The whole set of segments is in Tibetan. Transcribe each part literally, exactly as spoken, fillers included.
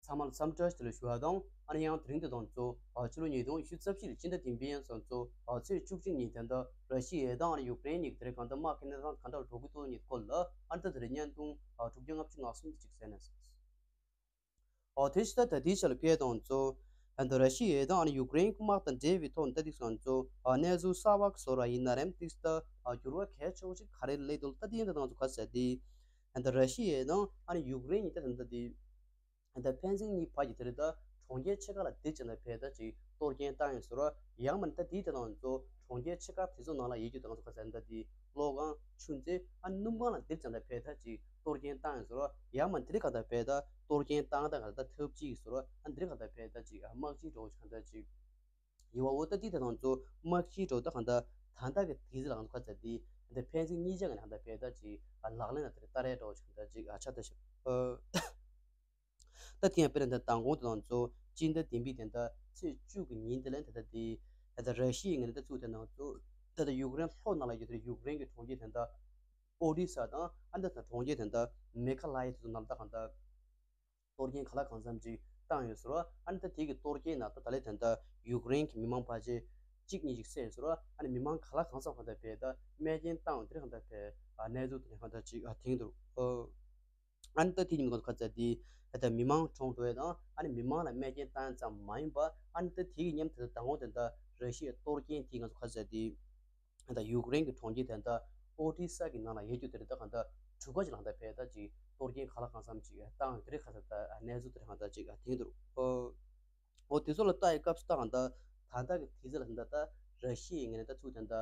ཚང་མ་ལ་འཚམས་འདྲི་ཞུ་ལ་ཞུ་བ་དང་། ཨ་ནི་ཡང་དེ་རིང་དེ་དང་གཙོ་ཕྱི་ལོ་ཉིས་སྟོང་ཉི་ཤུ་རྩ་བཞི་ལོའི་སྤྱི་ཟླ་བདུན་པའི་ཡང་སང་གཙོ་ཚེས་བཅུ་གཅིག་ཉིན་དེ་འདྲ་ར་ཤི་ཡ་དང་ཨ་ནི་ཡུཀ་རེན་གཉིས་ཀྱི་དེ་རིང་གང་ལྟར་དམག་གི་གནས་སྟངས་གང་འདྲ་འགྲོ་གི་འདུག་ཉིད་སྐོར་ལ་ཨ་ནི་ད་དེ་རིང་བརྙན་ཐུང་དྲུག་བརྒྱ་ལྔ་བཅུ་ང་གསུམ་དེ་ཅིག་གསན་ན་ཟེར། ཨོ་དེ་ཕྱི་ཟླ་ད་ལྟའི་ཆ་ལ་ཕེབས་དང་གཙོ། ད་ལྟ་ར་ཤི་ཡ་དང་ཨ་ནི་ཡུཀ་རེན་གྱི་དམག་དང་འབྲེལ་བའི་ཐོག་ནས་ད་ཏིག་སང་གཙོ་གནས་ཚུལ་གསར་བ་བཟོ་ར་ཡིན་ན་རེམ་ཏིག་ད་འགྱུར་བ་གལ་ཆེ་བོ་ཞིག་ག་རེ་སླེབས་འདུག་ད་ལྟའི་ད་ང་ཚོ་ག་ཟེར་དེ། ད་ལྟ་ར་ཤི་ཡ་དང་ཨ་ནི་ཡུཀ་རེན་གཉིས་ད་ད་ལྟ་དེ། ད་ཕན་ཚུན་གཉིས་བར་གྱི་དེ་རེད་ད། གྲོང་ཁྱེར་ཆེ་ཁག་ལ་དེ་བྱས་ན་ཕེབས་ད་ཅིག་གཏོར་སྐྱོན་བཏང་ཡོད་ཟེར་རོ། ཡང་མིན་ད་དེའི་དེ་དང་ཚོ་གྲོང་ཁྱེར་ཆེ་ཁག་དེ་ཚོ་ནང་ལ་ཡོད་རྒྱུ་དང་ཚོ་ག་ཟེར་ད་དེ་གློག་ཁང་ཆུ་མཛོད་ཨ་སྣུམ་ཁང་ལ་དེ་བྱས་ན་ཕེབས་ད་ཅིག་གཏོར་སྐྱོན་བཏང་ཡོད་ཟེར་རོ། ཡང་མིན་དེ་རེད་ག་ད་ཕེབས་ད་གཏོར་སྐྱོན་བཏང་ད་ག་ད་ཐབས་ཅིག་ཟེར་རོ། ཨ་དེ་རེད་ག་ད་ཕེབས་ད་ཅིག་དམག་ཅིག་འགྲོ་ཆ་ད་ཅིག་ཡི་བ་འོ་ད་དེའི་དེ་དང་ཚོ་དམག་ཅིག་འགྲོ་ད་ག་ད་ད་ད་གི་དེ་ཚོ་ལ་ཚོ་ག་ཟེར་དེ་ད་ཕན་ཚུན་གཉིས་ཆ་ག་ན་ག་ད་ཕེབས་ད་ཅིག་ལག་ལེན་ལ་དེ་རེད་ད་རེད་འགྲོ་ཆ་ད་ཅིག་ཨ་ཆ་ད་ཞིག་ད་ཐེངས་དཔེར་ན་ད་མདང་དགོང་དེ་དང་གཙོ་སྤྱི་ཟླ་བདུན་པའི་དེ་ད་ཚེས་བཅུ་གི་ཉིན་དེ་ལ་ད་ལྟ་དེ་ད་ལྟ་ར་ཤི་ཡའི་ངོས་ནས་ད་ཚུགས་དེ་དང་གཙོ་ད་ལྟ་ཡུཀ་རེན་ལྷོ་ནང་ལ་ཡོད་དེ་ཡུཀ་རེན་གྱི་གྲོང་ཁྱེར་དེ་ད་ཨོ་ཌི་ས་དང་ཨ་ད་ད་གྲོང་ཁྱེར་དེ་ད་མེ་ཁ་ལ་ཡ་དེ་ཚོ་ནང་ད་གང་ད་གཏོར་སྐྱོན་ག་ལ་གང་འཚམ་ཅིག་བཏང་ཡོད་ཟེར་བ། ཨ་ད་དེ་གི་གཏོར་སྐྱོན་ནང་ད་ད་ལྟ་དེ་ད་ཡུཀ་རེན་གྱི་མི་མང་ཕལ་ཆེར་གཅིག་གཉིས་ཅིག་བསད་ཡོད་ཟེར་བ། ཨ་ནི་མི་མང་ག་ལ་གང་འཚམ་གང་ད་ཕེབས་ད་རྨས་སྐྱོན་བཏང་ཡོད་དེ་གང་ད་ཕེབས་ཨ་གནས་ཚུལ་དེ་གང་ད་ཅིག་ཨ་ཐེངས་དུ་ཨོ། ཨ་ནི་ད་དེ་ཉིན་གང་ཁ་ཚ་དེ་ད་མི་མང་གྲོངས་འགྲོ་ཡ་དང་ཨ་ནི་མི་མང་ལ་རྨས་སྐྱོན་བཏང་ཡ་ཙམ་མ་ཡིན་པ། ཨ་ནི་ད་དེ་གི་མཉམ་དུ་ད་དང་པོ་དེ་ད་ར་ཤི་ཡའི་གཏོར་སྐྱོན་དེ་ང་ཚོ་ཁ་ཚ་དེ་ད་ཡུཀ་རེན་གྱི་གྲོང་ཁྱེར་དེ་ད་ཨོ་ཌི་ས་གི་ནང་ལ་ཡོད་རྒྱུ་དེ་རེད། ད་གང་ད་གྲུ་ཁ་ཅིག་ལ་ད་ཕེབས་ད་ཅིག་གཏོར་སྐྱོན་ག་ལ་གང་འཚམ་ཅིག་བཏང་ཡོད་དེ་རེད། ཁ་ཚ་ད་གནས་ཚུལ་དེ་རེད། གང་ད་ཅིག་ཐེངས་དུ་ཨོ། འོ་དེ་ཚོ་ལ་ལྟ་ཡི་སྐབས་སུ་ད་གང་ལྟར་ད་ལྟ་གི་དུས་ཚོད་ལ་ད་ལྟ་ར་ཤི་ཡའི་ངོས་ནས་ད་ཚུགས་དེ་ད་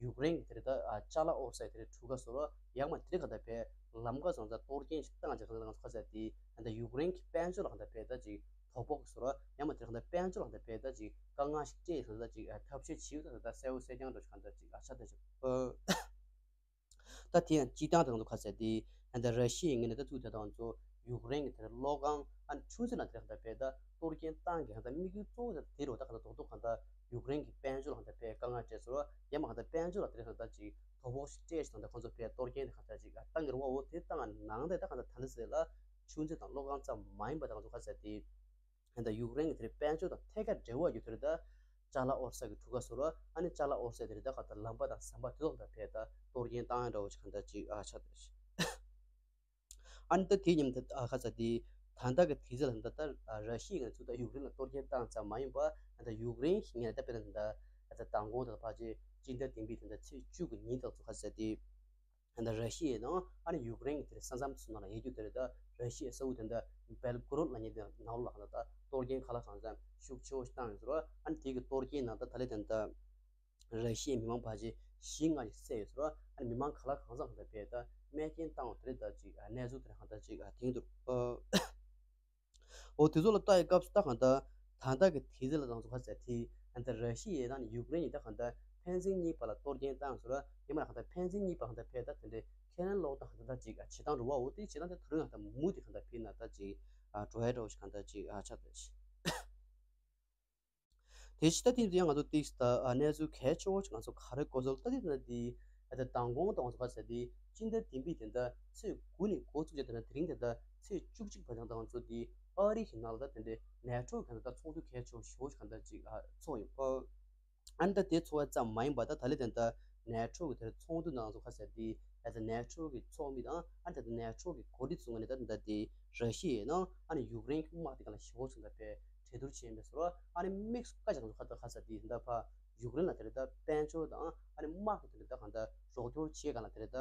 ཡུཀ་རེན་གྱི་དེ་རེད་ད་ཅ་ལག་དབོར་ས་དེ་རེད་གྲུ་ཁ་བཟོ་རོགས་ཡང་མ་དེ་རེད་ག་ད་བས་ལམ་ཁ་བཟོ་ས་གཏོར་སྐྱོན་ཞིག་བཏང་བྱས་གང་ལྟར་ང་ཚོ་ཁ་ས་དེ་ད་ལྟ་ཡུཀ་རེན་གྱི་དཔལ་འབྱོར་ལ་གང་ལྟར་བས་ད་ཅིག་དོ་ཕོག་བཟོ་རོགས་ཡང་མ་དེ་རེད་གང་ལྟར་དཔལ་འབྱོར་ལ་གང་ལྟར་བས་ད་ཅིག་དཀའ་ངལ་ཞིག་སྤྲད་གང་ལྟར་ཅིག་ཐབས་ཤེས་བྱེད་ཡོད་ད་ད་གསལ་བོ་གསལ་རྐྱང་འགྲོ་ཞིག་གང་ལྟར་ཅིག་ཨ་ཆ་ད་ཅིག་ད་དེ་ཡང་སྤྱི་བཏང་དེ་ང་ཚོ་ཁ་ཟེར་དེ་ད་ལྟ་ར་ཤི་ཡའི་ངོས་ནས་ད་ཚུགས་དེ་དང་ཚོ་ཡུཀ་རེན་གྱི་དེར་གློག་ཁང་ཨ་ནི་ཆུ་མཛོད་ནང་དེར་ད་བས་ད་གཏོར་སྐྱོན་བཏང་གི་ད་དམིགས་ཡུལ་གཙོ་བོ་དེ་རུ་ད་ག་ད་རྡོག་རྡོག་ག་ད་ཡུཀ་རེན་གྱི་དཔལ་འབྱོར་ལ་ད་བས་དཀའ་ངལ་སྤྲད་ཟེར་བ་ཡང་མ་ག་ད་དཔལ་འབྱོར་ལ་དེ་རེད་ད་ཅིག་དོ་ཕོག་ཞིག་སྤྲད་ཞིག་ད་ཁོང་ཚོ་བས་གཏོར་སྐྱོན་དེ་ག་ད་ཅིག་བཏང་གི་རེད་བ། འོ་དེ་བཏང་ནང་དེ་ད་ག་ད་ད་ལྟ་ཟེར་ལ་ཆུ་མཛོད་དང་གློག་ཁང་ཙམ་མ་ཡིན་པ་ད་ང་ཚོ་ཁ་ཟེར་དེ། ད་ཡུཀ་རེན་གྱི་དེར་དཔལ་འབྱོར་དང་ཐད་ཀར་འབྲེལ་བ་ཡོད་དེ་རེད་ད། ཅ་ལག་དབོར་ས་གི་གྲུ་ཁ་བཟོ་རོགས་ཨ་ནི་ཅ་ལག་དབོར་ས་དེ་རེད་ད་ག་ད་ལམ་པ་དང་ཟམ་པ་དེ་ཚོ་ད་བས་ད་གཏོར་སྐྱོན་བཏང་ཡ་འདྲ་བོ་ཞིག་ག་ད་ཅིག་ཨ་ཆ་ད་ཞིག་ཨ་ནི་ད་དེའི་མཉམ་དུ་ཨ་ཁ་ས་དེ་ད་ལྟ་གི་དུས་ཚོད་ལ་ད་ལྟ་ར་ཤི་ཡ་ང་ཚོ་ད་ཡུཀ་རེན་ལ་གཏོར་སྐྱོན་བཏང་ཙམ་མ་ཡིན་པ་ད་ཡུཀ་རེན་ཞིག་ངས་ད་དཔེར་ན་ད་ད་མདང་དགོང་ད་ཕལ་ཆེར་སྤྱི་ཟླ་བདུན་པའི་ད་ད་ཚེས་བཅུ་གི་ཉིན་དང་ཚོ་ཁ་ས་དེ། ད་ལྟ་ར་ཤི་ཡའི་ནང་ཨ་ནི་ཡུཀ་རེན་གྱི་དེར་ས་མཚམས་སུ་ནང་ལ་ཡོད་རྒྱུ་དེ་རེད་ད། ར་ཤི་ཡའི་ས་ཁུལ་དེ་འདྲ་བེལ་གོ་རོད་ལ་ཉེ་དེ་ནང་ལ་ད་ལྟ་གཏོར་སྐྱོན་ག་ལ་གང་འཚམ་ཤུགས་ཆེ་བོ་ཞིག་བཏང་ཡོད་ཟེར་བ། ཨ་ནི་དེ་གི་གཏོར་སྐྱོན་ནང་ད་ད་ལྟ་དེ་འདྲ་ར་ཤི་ཡའི་མི་མང་ཕལ་ཆེར་བཞི་ལྔ་ཞིག་བསད་ཡོད་ཟེར་བ། ཨ་ནི་མི་མང་ག་ལ་གང་འཚམ་གང་འཚམ་བས་ད་རྨས་སྐྱོན་བཏང་བ་དེ་རེད་ད་ཅིག་གནས་ཚུལ་དེ་རེད་གང་ད་ཅིག་ཐེངས་དུ། འོ་དེ་ཚོ་ལ་ལྟ་ཡི་སྐབས་སུ་ད་གང་ལྟར་ད་ལྟ་གི་དུས་ཚོད་ལ་ད་ང་ཚོ་ག་ཟེར་དེ་ད་ལྟ་ར་ཤི་ཡའི་དང་ཡུཀ་རེན་གྱི་ད་གང་ལྟར་ཕན་ཚུན་གཉིས་བར་ལ་གཏོར་སྐྱོན་བཏང་ཟེར་བ་ཡིན་མ་གང་ལྟར་ཕན་ཚུན་གཉིས་བར་གང་ལྟར་ཕེབས་ད་དེ་འདྲའི་ཁས་ལེན་ལོག་ད་གང་ལྟར་ཅིག་བྱེད་སྟངས་རུ་བ་འོ་དེ་བྱེད་སྟངས་དེ་ད་རུང་ཡང་ད་མུ་དེ་གང་ལྟར་ཕེབས་ན་ད་ཅིག་འགྲོ་ཡ་འགྲོ་ཞིག་གང་ལྟར་ཅིག་ཆགས་ད་ཅིག་དེ་ཕྱི་ད་ཐེངས་འདི་ཡང་ང་ཚོ་ཏིག་ད་གནས་ཚུལ་གལ་ཆེ་བོ་ཞིག་ང་ཚོ་ག་རེ་གོ་ཚོད་ལྟ་དེ་ན་དེ་ད་མདང་དགོང་དང་ང་ཚོ་ག་ཟེར་དེ་སྤྱི་ཟླ་བདུན་པའི་དེ་འདྲ་ཚེས་དགུ་ནས་འགོ་བཙུགས་བྱས་དེ་ན་དེ་རིང་དེ་འདྲ་ཚེས་བཅུ་གཅིག་བར་དུ་ང་ཚོ་དེ་ཨ་རི་གི་ནང་ལ་ད་དེ་འདྲའི་ནེ་ཊོ་གི་ད་ཚོགས་འདུ་གལ་ཆེ་བོ་ཞེ་བོ་ཞིག་ག་འདྲ་ཅིག་ཚོགས་ཡོད། ཨ་ནི་ད་དེ་ཚོགས་པ་ཙམ་མ་ཡིན་པ་ད་ད་ལེ་དེ་འདྲ་ནེ་ཊོ་གི་དེ་ཚོགས་འདུ་ནང་ཚོ་ག་ཟེར་དེ་ད་ནེ་ཊོ་གི་ཚོགས་མི་དང་ཨ་ནི་ད་ནེ་ཊོ་གི་འགོ་ཁྲིད་ཚོ་ངོས་ནས་ད་དེ་འདྲ་དེ་ར་ཤི་ཡའི་ནང་ཨ་ནི་ཡུཀ་རེན་གྱི་དམག་དེ་ག་ལ་ཞེ་བོ་ཞིག་ད་དཔེ་གྲོས་བསྡུར་བྱས་ཡིན་པས་སོ། ཨ་ནི་དམིགས་སུ་བཀར་བྱས་ང་ཚོ་ཁ་ད་ག་ཟེར་དེ་ད་ཕ་ཡུཀ་རེན་ལ་དེ་རེད་ད་དཔལ་འབྱོར་དང་ཨ་ནི་དམག་གི་དེ་རེད་ད་གང་ད་རོགས་སྐྱོར་བྱེད་གང་ལ་དེ་རེད་ད་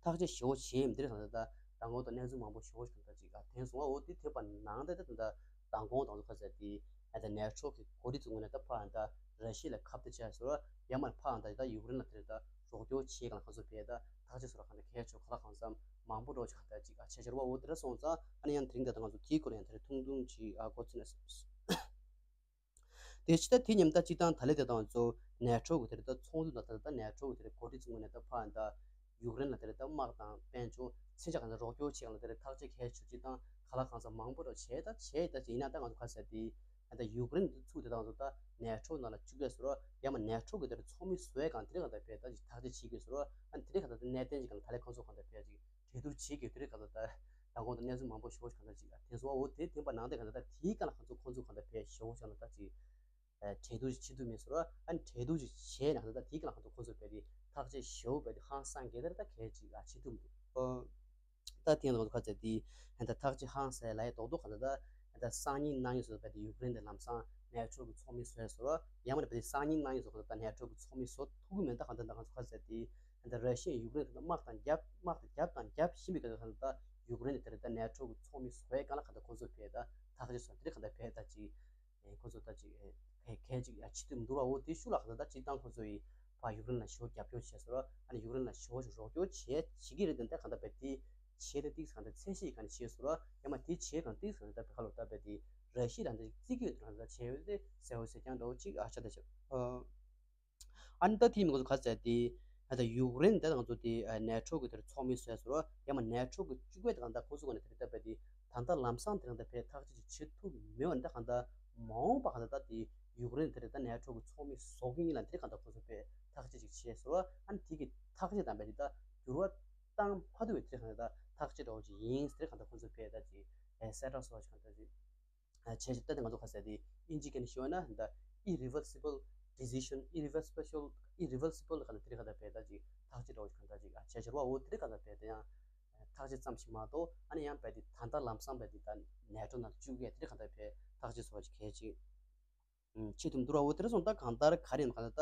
ཐག་གཅོད་ཞེ་བོ་བྱེད་ཡིན་དེ་རེད་གང་ད་ད་མདང་དགོང་ད་གནས་ཚུལ་མང་པོ་ཞེ་བོ་ཞིག་གང་ད་ཅིག་ཨ་ཐེངས་སོང་ཨ། འོ་དེ་ཐེབས་པ་ནང་ད་ད་ད་མདང་དགོང་དང་ཚོ་ག་ཟེར་དེ་ཨ་ད་ནེ་ཊོ་གི་འགོ་ཁྲིད་ཚོ་ངོས་ནས་ད་ཕ་ད་ར་ཤི་ཡ་ལ་ཁ་གཏད་བྱས་སོ། ཡང་མ་ཕ་ད་ད་ཡུཀ་རེན་ལ་དེ་རེད་ད་རོགས་སྐྱོར་བྱེད་གང་ལ་ཁ་ཚོ་བས་ད་ཐག་གཅོད་སོ་ར་གང་ད་གལ་ཆེ་ག་ལ་གང་འཚམ་མང་པོ་འགྲོ་ཅིག་གང་ད་ཅིག་ཨ་ཆེ་ཆེར་བ་འོ་དེ་རེད་སོང་ཙང་ཨ་ནི་ཡང་དེ་རིང་ད་ད་ང་ཚོ་དེའི་སྐོར་ཡང་དེ་རིང་ཐུང་ཐུང་ཅིག་ཨ་གོ་ཚུལ་ནས། དེ་ཕྱི་ད་དེ་མཉམ་ད་སྤྱི་བཏང་ད་ལེ་དེ་དང་ཚོ་ནེ་ཊོ་གི་དེ་རེད་ད་ཚོགས་འདུ་ད་ད་ད་ནེ་ཊོ་གི་དེ་རེད་འགོ་ཁྲིད་ཚོ་ངོས་ནས་ད་ཕ་ད་ཡུཀ་རེན་ལ་དེ་རེད་ད་དམག་དང་དཔལ་འབྱོར་མཚོན་ཆ་གང་ད་རོགས་སྐྱོར་བྱེད་གང་ལ་དེ་རེད་ཐག་གཅོད་གལ་ཆེ་སྤྱི་བཏང་ག་ལ་གང་འཚམ་མང་པོ་རོགས་བྱས་ད་བྱས་ད་ཅིག་ཡིན་ན་ད་ང་ཚོ་ག་ཟེར་དེ་ད་ཡུཀ་རེན་དུ་ཚུགས་དེ་དང་ཚོ་ད་ནེ་ཊོ་ནང་ལ་བཅུག་ཡ་སོ་ཡང་མ་ནེ་ཊོ་གི་དེ་རེད་ཚོགས་མི་བཟོ་ཡ་གང་དེ་རེད་གང་ད་བས་ད་ཅིག་ཐག་གཅོད་བྱེད་དགོས་སོ་ཨ་དེ་རེད་གང་ད་ད་གནད་དོན་ཅིག་གང་ད་ལེ་ཁོང་ཚོ་གང་ད་བས་ཅིག་གྲོས་བསྡུར་བྱེད་དགོས་དེ་རེད་གང་ད་ད། མདང་དགོང་དང་གནས་ཚུལ་མང་པོ་ཞེ་པོ་ཅིག་གང་ལྟར་ཅིག་ཐེངས་སོ། འོ་དེ་ཐེངས་པ་ནང་དེ་གང་ལྟར་ད་དེའི་སྒང་ལ་ང་ཚོ་ཁོང་ཚོ་གང་ལྟར་བས་ཞེ་པོ་ཅིག་གང་ལྟར་ཅིག་འབྲེལ་གཏུག་ཅིག་བྱེད་ཐུབ་མེད་སོང་ར། ཨ་ནི་འབྲེལ་གཏུག་ཅིག་བྱས་ནས་གང་ལྟར་ད་དེའི་སྒང་ལ་ང་ཚོ་ཁོང་ཚོ་བས་དེ་ཐག་གཅོད་ཞེ་པོ་བས་དེ་ཧང་སང་གི་ད་ད་གལ་ཅིག་ཨ་བྱེད་ཐུབ་མི་འདུག་ཨོ། ད་དེ་ཡང་ང་ཚོ་ཁ་ཚ་དེ་ད་ཐག་གཅོད་ཧང་སང་ལ་ཡ་རྡོག་རྡོག་གང་ལྟར་ད་ད་སང་ཉིན་གནངས་ཉིན་སོགས་བས་དེ་ཡུཀ་རེན་དེ་ལམ་སང་ནེ་ཊོ་གི་ཚོགས་མི་བཟོས་སོང་ར། ཡང་མ་རེད་བས་དེ་སང་ཉིན་གནངས་ཉིན་སོགས་གང་ལྟར་ད་ནེ་ཊོ་གི་ཚོགས་མི་བཟོ་ཐུབ་ཀྱི་མེད། ད་གང་ལྟར་ད་ང་ཚོ་ཁ་ཚ་དེ་ད་ར་ཤི་ཡས་ཡུཀ་རེན་དེ་དམག་དང་རྒྱབ་དམག་དང་རྒྱབ་དང་རྒྱབ་བཞིན་པའི་སྐབས་ལ་ད་ཡུཀ་རེན་དེ་དེར་ད་ནེ་ཊོ་གི་ཚོགས་མི་བཟོ་བའི་སྒང་ལ་གང་ལྟར་ཁོང་ཚོ་བས་ད་ཐག་གཅོད་སོང་དེ་རིགས་གང་ལྟར་བས་ད་ཅིག་ཁོང་ཚོ་ད་ཅིག་གལ་གལ་ཅིག་ཡ་བྱེད་ཐུབ་མི་འདུག་ར། འོ་དེ་ཤུགས་ལ་གང་ལྟར་ད་སྤྱིར་བཏང་ཁོང་ཚོ་ཡིས་ཕ་ཡུཀ་རེན་ལ་ཞེ་པོ་རྒྱབ་སྐྱོར་བྱས་སོང་ར། ཨ་ནི་ཡུཀ་རེན་ལ་ཞེ་པོ་ཞིག་རོགས་སྐྱོར་བྱས་བྱེད་ཀྱི་རེད་དེ་ད་གང་ལྟར་བས་དེ་བྱས་ཏེ་ཏིག་གང་ལྟར་ཚད་གཞི་གང་ལྟར་བྱས་སོང་ར། ཡང་མ་དེ་བྱས་གང་ཏིག་གང་ལྟར་བས་ཁ་ལོ་ད་བས་དེ་ར་ཤི་ཡ་ལ་འདི་བརྩི་གི་ཡོད་དུ་གང་ལྟར་བྱས་ཡོད་དེ་གསལ་པོ་གསལ་རྐྱང་འདྲ་བོ་ཅིག་ཨ་ཆ་ད་ཆ། ཨ་ནི་ད་དེ་མི་ཁོང་ཚོ་ག་ཚད་དེ་ད་ཡུཀ་རེན་དེ་ང་ཚོ་དེ་ནེ་ཊོ་གི་དེར་ཚོགས་མི་བཟོས་སོང་ར། ཡང་མ་ནེ་ཊོ་གི་བཅུ་པའི་དེ་གང་ལྟར་ཁོང་ཚོ་ག་ནས་དེ་རེད་ད་བས་དེ་ད་ལྟ་ལམ་སང་དེ་རང་ད་བས་ཐག་གཅོད་ཅིག་བྱེད་ཐུབ་མེད་པ་ནི་ད་གང་ལྟར་མ་འོངས་པ་གང་ལྟར་ད་དེ་ཡུཀ་རེན་དེ་རེད་ད་ནེ་ཊོ་གི་ཚོགས་མི་བཟོ་གི་ཡིན་ལ་དེ་རེད་གང་ལྟར་ཁོང་ཚོ་བས་ཐག་གཅོད་ཅིག་བྱས་སོང་ར། ཨ་ནི་དེ་གི་ཐག་གཅོད་དང་བས་དེ་ད་འགྱུར་བ་བཏང་མ་ཐུབ་པའི་དེ་རེད་གང་ལྟར་ཐག་གཅོད་འདྲ་བོ་ཅིག་ཡིན་དེ་རེད་གང་ལྟར་ཁོང་ཚོ་བས་ད་ཅིག་གསལ་བསྒྲགས་སོགས་ཅིག་གང་ལྟར་ཅིག་བྱས་ཞིག་ད་དེ་ང་ཚོ་ཁ་ཟེར་དེ་ཨིན་ཇི་སྐད་ནས་ཞུ་བ་ན་ད་irreversible decision, irreversible, irreversible ག་ལ་དེ་རིགས་ག་ད་བས་ད་ཅིག་ཐག་གཅོད་འདྲ་བོ་ཞིག་ག་ད་ཅིག་བྱས་ཞིག་ར། འོ་དེ་རིགས་ག་ད་བས་ད་ཡང་ཐག་གཅོད་ཙམ་ཞིག་མ་གཏོགས་ཨ་ནི་ཡང་བས་དེ་ད་ལྟ་ལམ་སང་བས་དེ་ད་ནེ་ཊོ་ནང་བཅུག་ཡས་དེ་རིགས་ག་ད་བས་ཐག་གཅོད་བཟོ་བ་ཅིག་གལ་ཅིག་བྱེད་ཐུབ་འདུག་ར། འོ་དེ་རིགས་སོང་ད་གང་ལྟར་ག་རེ་ཡིན་ག་ད་ད་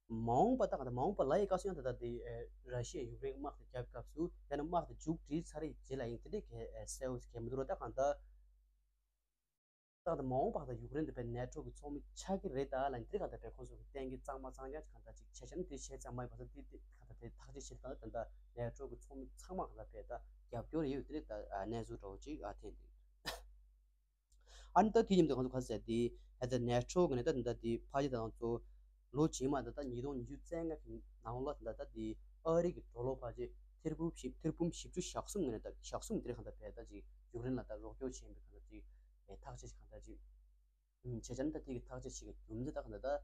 མ་འོངས་པ་ད་གང་ལྟར་མ་འོངས་པ་ལ་ཡི་སྐབས་སུ་ཡང་ད་ད་དེ་ར་ཤི་ཡ་ཡུཀ་རེན་དམག་དེ་རྒྱབ་སྐབས་སུ་ཡང་ན་དམག་དེ་མཇུག་སྒྲིལ་ཚར་རེད་རྗེས་ལ་ཡིན་དེ་འདྲས་གལ་གསལ་བོ་གལ་མི་འདུག་ར། ད་གང་ལྟར། ད་ལྟ་མ་འོངས་པ་ད་ཡུཀ་རེན་དེ་བས་ནེ་ཊོ་གི་ཚོགས་མི་ཆགས་ཀྱི་རེད་ད་ལ་འདིར་ག་ད་བས་ཁོང་ཚོ་གི་གཏན་འཁེལ་གཙང་མ་གཙང་རྐྱང་ཅིག་ག་ད་ཅིག་བྱས་བྱས་ན་དེ་བྱས་ཙང་མ་ཡིན་པ་ད་དེ་དེ་ག་ད་དེ་ཐག་གཅོད་བྱེད་ག་ད་ད་ནེ་ཊོ་གི་ཚོགས་མི་ཚང་མ་ག་ད་བས་ད་རྒྱབ་སྐྱོར་ཡོད་དེ་རེད་ད་གནས་ཚུལ་འདྲ་བོ་ཅིག་ཨ་ཐེན་འདུག་ཨ་ནི་ད་དེ་མཉམ་དུ་ཁོང་ཚོ་ག་ཟེར་དེ་ད་ནེ་ཊོ་གི་ནས་ད་ད་དེ་ཕ་ཡི་ད་ང་ཚོ་ལོ་རྗེས་མ་ད་ད་ཉིས་སྟོང་ཉི་ཤུ་རྩ་ལྔ་གི་ནང་ལོགས་ད་ད་དེ་ཨ་རི་གི་ཌོ་ལར་ཕལ་ཆེར་ཐེར་འབུམ་བཞི་ཐེར་འབུམ་བཞི་བཅུ་ཞེ་གསུམ་གི་ནས་ད་ཞེ་གསུམ་དེ་རེད་ག་ད་བས་ད་ཅིག་ཡུཀ་རེན་ལ་ད་རོགས་སྐྱོར་བྱེད་པའི་ག་ད་ཅིག་ཐག་གཅོད་ཅིག་གང་ལྟར་ཅིག་བྱས་ཙང་ད་དེ་གི་ཐག་གཅོད་ཅིག་གི་རྒྱུ་མཚན་ད་གང་ལྟར་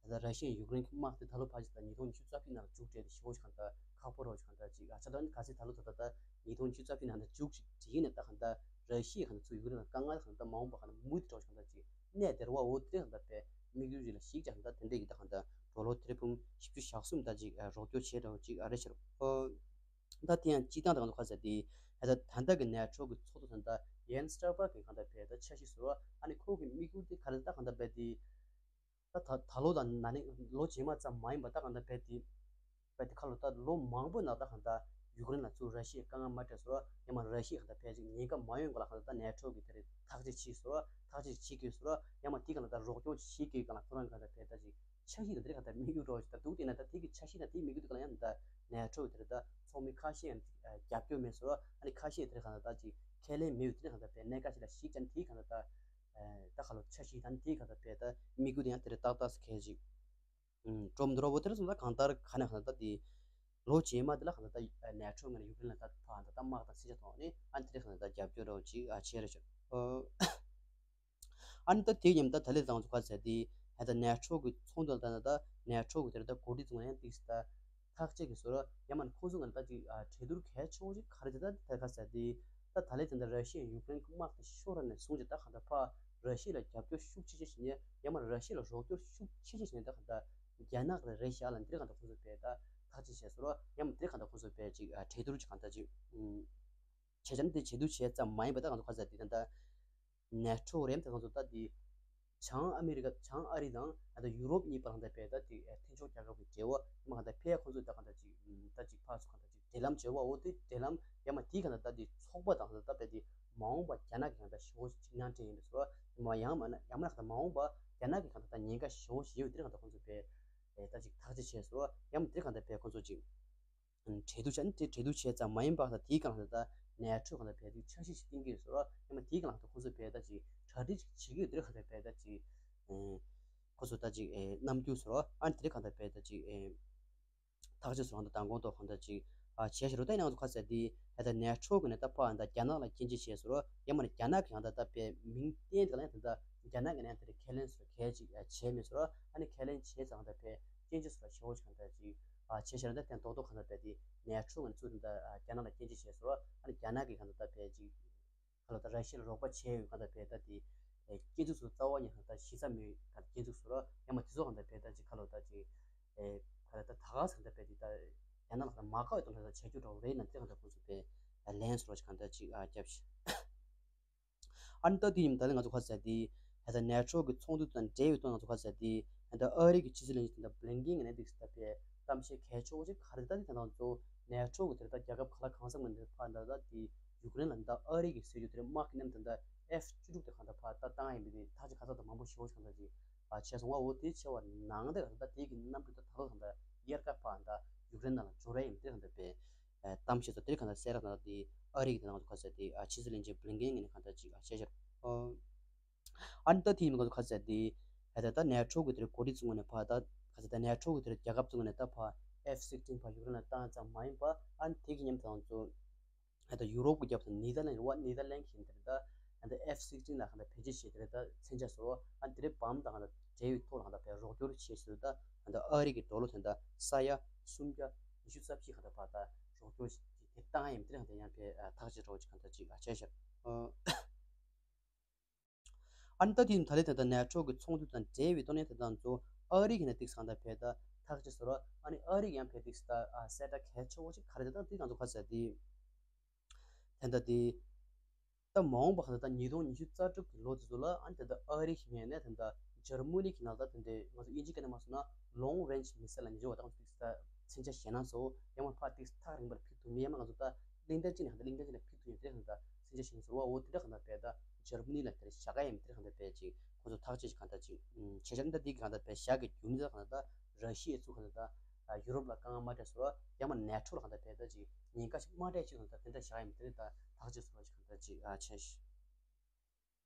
ད་ད་ར་ཤི་ཡ་ཡུཀ་རེན་གྱི་དམག་དེ་ད་ལོ་ཕལ་ཆེར་ད་ཉིས་སྟོང་ཉི་ཤུ་རྩ་བཞི་ནང་ལ་མཇུག་སྒྲིལ་ཏེ་ཞེ་པོ་ཅིག་གང་ལྟར་ཁག་པོ་རོ་ཅིག་གང་ལྟར་ཅིག་ཨ་ཆ་ད་ག་ཚོད་ད་ལོ་ད་ད་ད་ཉིས་སྟོང་ཉི་ཤུ་རྩ་བཞི་ནང་ད་མཇུག་ཅིག་ཡིན་ན་ད་གང་ལྟར་ར་ཤི་ཡ་གང་ལྟར་ཚུར་ཡུཀ་རེན་ལ་དཀའ་ངལ་གང་ལྟར་མ་འོངས་པ་གང་ལྟར་མུ་མཐུད་རོ་ཅིག་གང་ལྟར་ཅིག་གནས་བསྡད་ར་བ་འོ་དེ་གང་ལྟར་པའི་དམིགས་ཡུལ་ཅིག་ལ་གཞིགས་ཀྱང་གང་ལྟར་དེ་འདྲ་ཡིན་ད་གང་ལྟར་ཌོ་ལར་ཐེར་འབུམ་བཞི་བཅུ་ཞེ་གསུམ་ད་ཅིག་རོགས་སྐྱོར་བྱས་འདྲ་བོ་ཅིག་ཨ་རེ་ཕྱིར། ད་དེ་ཡང་སྤྱིར་བཏང་དང་ག་ཚོད་དེ་ད་ལྟ་གི་ནེ་ཊོ་གི་ཚོགས་གཙོ་ད་ལྟ་ཡན་སི་སྟོལ་པར་གི་གང་ལྟར་བས་ད་འཆར་གཞི་བཟོ་བ་ཨ་ནི་ཁོ་གི་དམིགས་ཡུལ་དེ་ག་རེ་ད་གང་ལྟར་བས་དེ་ད་ད་ད་ལོ་དང་ན་ནིང་ལོ་རྗེས་མ་ཙམ་མ་ཡིན་པ་ད་གང་ལྟར་བས་དེ་བས་དེ་ཁ་ལོ་ད་ལོ་མང་པོའི་ནང་ད་གང་ལྟར་ཡུཀ་རེན་ལ་ཚུར་ར་ཤི་ཡས་དཀའ་ངལ་མ་སྤྲད་བཟོ་བ་ཡང་མ་ར་ཤི་ཡས་གང་ལྟར་བས་ཅིག་ཉེན་ཁ་མ་ཡོང་ག་ལ་གང་ལྟར་ད་ནེ་ཊོ་གི་དེ་རེད་ཐག་གཅོད་བྱེད་བཟོ་བ་ཐག་གཅོད་བྱེད་དགོས་བཟོ་བ་ཡང་མ་དེ་གང་ལྟར་ད་རོགས་སྐྱོར་བྱེད་དགོས་གང་ལ་ཁོ་རང་གང་ལྟར་བས་ད་ཅིག་འཆར་གཞི་དང་དེ་རིགས་གང་ལྟར་དམིགས་ཡུལ་འདྲ་བོ་ཞིག་ད་འདུག་དེ་ན་ད་དེ་གི་འཆར་གཞི་དང་དེའི་དམིགས་ཡུལ་དེ་ག་ལ་ཡང་ད་ནེ་ཊོ་དེ་རེད་ད་ཚོགས་མི་ཁ་ཤས་ཡང་རྒྱབ་སྐྱོར་མེད་ཟེར་བ་ཨ་ནི་ཁ་ཤས་དེ་རེད་གང་ལྟར་ད་ཅིག་ཁས་ལེན་མེད་དེ་རེད་གང་ལྟར་བས་གནད་འགག་ཅིག་ལ་གཞིགས་ཀྱང་དེའི་གང་ལྟར་ད་ད་ག་ལོ་འཆར་གཞི་དང་དེའི་གང་ལྟར་བས་ད་དམིགས་ཡུལ་དེ་ཡང་དེ་རེད་ཏག་ཏག་སེ་ཁས་ཅིག་ཀྲོམ་འདུག་ར་བོ་དེ་རེད་སོང་ད་གང་ལྟར་ག་ནས་གང་ལྟར་ད་དེ་ལོ་རྗེས་མ་དེ་ལ་གང་ལྟར་ད་ནེ་ཊོ་ངོས་ནས་ཡུཀ་རེན་ལ་ད་ཕར་ད་ད་དམག་དང་སྲིད་ཇུས་ཐོག་ནས་ཨ་ནི་དེ་རེད་གང་ལྟར་ད་རྒྱབ་སྐྱོར་འདྲ་བོ་ཅིག་ཨ་བྱས་རེད་ཤག་ཨ་ནི་ད་དེ་མཉམ་ད་ད་ལས་བཟང་ཚོ་ག་ཟེར་དེ་ད་ནེ་ཊོ་གི་ཚོགས་འདུ་ལ་ད་ད་ནེ་ཊོ་གི་དེར་ད་འགོ་ཁྲིད་ཚོ་ཡང་ཏིག་ད་ཐག་བཅད་ཀྱི་བཟོ་འདྲ་ཡང་མིན་ཁོང་ཚོ་ངོས་ནས་ད་ཅིག་གྲོས་བསྡུར་གལ་ཆེ་བོ་ཅིག་ག་རེ་དེ་ད་ད་ག་ཟེར་དེ་ད་ད་ལས་དེ་འདྲ་ར་ཤི་ཡ་ཡུཀ་རེན་གི་དམག་དེ་ཤོར་ར་ནས་བཟུང་ཅིག་ད་གང་ལྟར་ཕར་ར་ཤི་ཡ་ལ་རྒྱབ་སྐྱོར་ཤུགས་ཆེ་ཆེ་བྱེད་ཡ་ཡང་མིན་ར་ཤི་ཡ་ལ་རོགས་སྐྱོར་ཤུགས་ཆེ་ཆེ་བྱེད་ཡ་ད་གང་ལྟར་རྒྱ་ནག་ལ་རེད་བཞག་ལ་འདིར་གང་ལྟར་ཁོང་ཚོ་བས་ད་ཐག་གཅོད་བྱས་བཟོ་འདྲ་ཡང་མིན་འདིར་གང་ལྟར་ཁོང་ཚོ་བས་ཅིག་གྲོས་བསྡུར་ཅིག་གང་ལྟར་ཅིག་བྱས་ཙང་དེ་བྱེད་དུ་བྱས་ཙམ་མ་ཡིན་པ་ད་གང་ལྟར་ཁ་ཟེར་དེ་ད་ལྟ་ནེ་ཊོ་རེད་ད་གང་ལྟར་ད་དེ་བྱང་ཨ་མི་རི་ཀ་བྱང་ཨ་རི་དང་ད་ལྟ་ཡུ་རོབ་གཉིས་བར་ལ་ད་བས་ད་དེ་མཐུན་ཕྱོགས་རྒྱལ་ཁབ་ཀྱི་འབྲེལ་བ་མ་གང་ལྟར་ཕལ་ཁོང་ཚོ་ད་གང་ལྟར་ཅིག་ད་ཅིག་ཕར་ཚུར་གང་ལྟར་ཅིག་འབྲེལ་ལམ་བྱེད་པ་འོ་དེ་འབྲེལ་ལམ་ཡང་མ་དེའི་གང་ལྟར་ད་དེ་ཚོགས་པ་དང་ད་ལྟ་བས་དེ་མ་འོངས་པ་རྒྱ་ནག་གི་གང་ལྟར་ཞེ་པོ་ཅིག་མཉམ་འབྲེལ་ཡིན་པའི་བཟོ་འདྲ་མ་ཡང་མ་ན་ཡང་མ་ན་གང་ལྟར་མ་འོངས་པ་རྒྱ་ནག་གི་གང་ལྟར་ད་ཉེན་ཁ་ཞེ་པོ་ཞིག་ཡོད་དེ་གང་ལྟར་ཁོང་ཚོ་བས་ད་ཅིག་ཐག་གཅོད་བྱས་སོ་ཡང་མ་དེ་གང་ལྟར་བས་ཁོང་ཚོ་ཅིག་གྲོས་བསྡུར་བྱས་ནས་དེ་གྲོས་བསྡུར་བྱས་ཙང་མ་ཡིན་པ་ད་དེའི་སྒང་ལ་ད་ནེ་ཊོ་གང་ལ་བས་དེ་འཆར་གཞི་ཞིག་བཏིང་གི་ཡོད་ཟེར་རོ། ཡང་མ་དེའི་སྒང་ལ་ད་ཁོ་ཚོ་བས་ད་ཅིག་གྲ་སྒྲིག་ཅིག་བྱེད་ཀྱི་ཡོད་དེ་གང་ལ་བས་ད་ཅིག་ཁོ་ཚོ་ད་ཅིག་རྣམ་འགྱུར་ཟེར་རོ། ཨ་ནི་དེ་གང་ལ་བས་ད་ཅིག་ཐག་གཅོད་ཟེར་རོ། ད་མདང་དགོང་ཐོག་གང་ལ་ཅིག་བྱས་ཤག་རོ། ད་ཡིན་ནའང་ཁ་ཚ་དེ་ད་ནེ་ཊོ་གི་ནས་ད་ཕར་ད་རྒྱ་ནག་ལ་སྐྱོན་བརྗོད་བྱས་ཟེར་རོ། ཡང་མ་ནི་རྒྱ་ནག་གི་ཡང་ད་ད་བས་མིང་བསྟན་དེ་ལ་ཡང་ད་ད་རྒྱ་ནག་གི་ནས་ཡང་དེ་ཁས་ལེན་ཟེར་རོ་གལ་ཅིག་བྱས་མེད་ཟེར་རོ། ཨ་ནི་ཁས་ལེན་བྱས་ཙང་ད་བས་སྐྱོན་བརྗོད་ཟེར་རོ་ཞེ་པོ་ཅིག་གང་ལ་ཅིག་ཨ་བྱས་ཤར་ད་དེ་རྡོག་རྡོག་གང་ལྟར་བས་དེ་ནེ་ཊོ་ངོས་ནས་ཚུར་ད་རྒྱ་ནག་ལ་སྐྱོན་བརྗོད་བྱས་སོང་། ཨ་ནི་རྒྱ་ནག་གིས་གང་ལྟར་ད་བས་ཅིག་ག་ལ་ད་ར་ཤི་ཡ་ལ་རོགས་པ་བྱས་ཡོད་གང་ལྟར་བས་ད་དེ་སྐྱོན་འཛུགས་སུ་རྩ་བ་ཉིད་གང་ལྟར་ཞིབ་ཚགས་མེད་གང་ལྟར་སྐྱོན་འཛུགས་སུ་རོ་ཡང་མ་དེ་ཚོ་གང་ལྟར་བས་ད་ཅིག་ག་ལ་ད་ཅིག་ཨེ་ག་ལ་ད་ད་ག་ས་གང་ལྟར་བས་དེ་ད་རྒྱ་ནག་ལ་ད་མ་དགའ་བའི་དོན་ལ་ད་བྱ་རྒྱུ་འདྲ་བོ་རེད་ན་དེ་གང་ལྟར་ཁོང་ཚོ་བས་ལན་སོར་བ་ཅིག་གང་ལྟར་ཅིག་ཨ་རྒྱབ་ཤིག་ཨ་ནི་ད་དེ་ཡིན་ད་ལན་ང་ཚོ་ཁ་ཟེར་དེ་ཧེ་ད་ནེ་ཊོ་གི་ཚོགས་འདུ་དང་འབྲེལ་ཡོད་དོན་ང་ཚོ་ཁ་ཟེར་དེ་ཧེ་ད་ཨ་རི་གི་ཕྱི་སྲིད་བློན་ཆེན་དེ་འདྲ་བྷི་ལིན་ཀེན་ངོས་ནས་འདུག་ཟེར་ད་པའི་གཏམ་བཤད་གལ་ཆེ་བོ་ཅིག་ག་རེ་ད་དེ་ད་ང་ཚོ་ནེ་ཊོ་གི་དེ་ད་རྒྱལ་ཁབ་ག་ལ་གང་ས་ངོས་ནས་ཕར་ད་ད་དེ་ཡུཀ་རེན་ལ་ད་ཨ་རི་གི་སྲིད་ཇུས་དེ་དམག་གི་མཉམ་དུ་ད་ཨེཕ་བཅུ་དྲུག་དེ་གང་ད་ཕར་ད་བཏང་ཡིན་པའི་ཐག་གཅོད་ག་ས་ད་མང་པོ་ཞེ་བོ་ཅིག་གང་ད་ཅིག་ཨ་བྱས་སོང་བ། འོ་དེ་ཆེ་བ་ནང་དེ་གང་ད་དེ་གི་གནམ་གྲུ་ད་ད་ལོ་གང་ད་དབྱར་ཁ་ཕར་ད་ཡུཀ་རེན་ནང་ལ་འབྱོར་ར་ཡིན་དེ་གང་ད་པའི་གཏམ་བཤད་ཚོ་དེར་གང་ལྟར་གསལ་ར་གང་ལྟར་དེ་ཨ་རི་གི་དེ་ང་ཚོ་ཁ་ཟེར་དེ་ཨ་ཕྱི་སྲིད་བློན་ཆེན་བྷི་ལིན་ཀེན་ངོས་ནས་གང་ལྟར་ཅིག་ཨ་བཤད་ཤར། ཨ་ནི་ད་དེ་ཡིན་ང་ཚོ་ཁ་ཟེར་དེ་ཨ་ད་ད་ནེ་ཊོ་གི་དེར་འགོ་ཁྲིད་ཚོ་ངོས་ནས་ཕར་ད་ཁ་ཟེར་ད་ནེ་ཊོ་གི་དེར་རྒྱལ་ཁབ་ཚོ་ངོས་ནས་ད་ཕར་ཨེཕ་སིག་སྟིན་ཕར་ཡུཀ་རེན་ལ་བཏང་ཙམ་མ་ཡིན་པ་ཨ་ནི་དེ་གི་མཉམ་དུ་ང་ཚོ་ཨ་ད་ཡུ་རོབ་ཀྱི་རྒྱབ་ཏུ་ནེ་ཐར་ལེན་རེད་བ། ནེ་ཐར་ལེན་གྱིས་དེར་ད་ཨ་ད་ཨེཕ་སིག་སྟིན་ལ་གང་ལྟར་བེད་སྤྱོད་བྱས་དེར་ད་མཚོན་ཆ་བཟོ་རོགས་ཨ་ནི་དེ་རེད་བམ་དང་གང་ལྟར་འབྲེལ་བའི་ཐོག་ལ་གང་ལྟར་བས་རོགས་སྐྱོར་བྱས་ཟེར་ད་ཨ་ད་ཨ་རི་གི་ཌོ་ལར་དེ་ད་ས་ཡ་སུམ་བརྒྱ་ཉི་ཤུ་རྩ་བཞི་གང་ལྟར་ཕར་ད་རོགས་སྐྱོར་བྱས་དེ་བཏང་ཡིན་དེ་རེད། གང་ལྟར་ཡང་བས་ཐག་གཅོད་རོགས་ཅིག་གང་ལྟར་ཅིག་ཨ་བྱས་ཤར། ཨ་ནི་ད་དེ་ཡིན་ད་ལན་དེ་ད་ནེ་ཊོ་གི་ཚོགས་འདུ་དང་འབྲེལ་བའི་ཐོག་ནས་དེ་དང་ཚོ་ཨ་རི་གི་ནས་ཏིག་སང་ད་བས་ད་ཐག་གཅོད་ཟེར་བ་ཨ་ནི་ཨ་རི་གི་ཡང་བས་ཏིག་ད་ཨ་གསལ་བསྒྲགས་གལ་ཆེ་བོ་ཞིག་ག་རེ་དེ་དང་ཏིག་དང་ཚོ་ག་ཟེར་དེ་དེ་ད་དེ་ད་མ་འོངས་པ་ག་ད་ད་ཉིས་སྟོང་ཉི་ཤུ་རྩ་དྲུག་གི་ལོ་དེ་ཚོ་ལ་ཨ་ནི་དེ་ད་ཨ་རི་གི་ངོས་ནས་དེ་ད་འཇར་མ་ནི་གི་ནང་ད་དེ་འདྲའི་ང་ཚོ་དབྱིན་ཇི་སྐད་ནས་མ་སོང་ན་ལོང་རེན་ཇི་མི་སེལ་ལ་ཉེ་ཆར་བ་ད་ང་ཚོ་ཏིག་ད་མཚོན་ཆ་བཞེས་ན་སོ་ཡང་མ་ཕར་ཏིག་ཐག་རིང་པར་ཕུད་ཐུབ་མི་ཡང་མ་ང་ཚོ་ད་གླིང་ཕྲན་གཅིག་ནས་ག་ད་གླིང་ཕྲན་གཅིག་ལ་ཕུད་ཐུབ་ཡོད་དེ་གང་ལྟར་མཚོན་ཆ་བཞེས་ཟེར་བ། འོ་དེ་འདྲ་གང་ལྟར་བས་ད་འཇར་མ་ནི་ལ་དེར་བཞག་ག་ཡིན་དེ་གང་ལྟར་བས་ཅིག་ཁོ་ཚོ་ཐག་གཅོད་ཅིག་གང་ལྟར་ཅིག་བྱས་ཤག་ད་འདི་གང་ལྟར་བས་བཞག་གི་རྒྱུ་མཚན་གང་ལྟར་ད་ར་ཤི་ཡའི་ཚུགས་གང་ལྟར་ད་ཡུ་རོབ་ལ་དཀའ་ངལ་མ་སྤྲད་ཟེར་བ་ཡང་མ་ནེ་ཊོ་ལ་གང་ལྟར་བས་ད་ཅིག་ཉེན་ཁ་ཞིག་མ་སྤྲད་ཅིག་གང་ལྟར་དེ་འདྲ་བཞག་ཡིན་དེ་ད་ཐག་གཅོད་ཟེར་བ་ཅིག་གང་ལྟར་ཅིག་ཨ་བྱས་ཤག་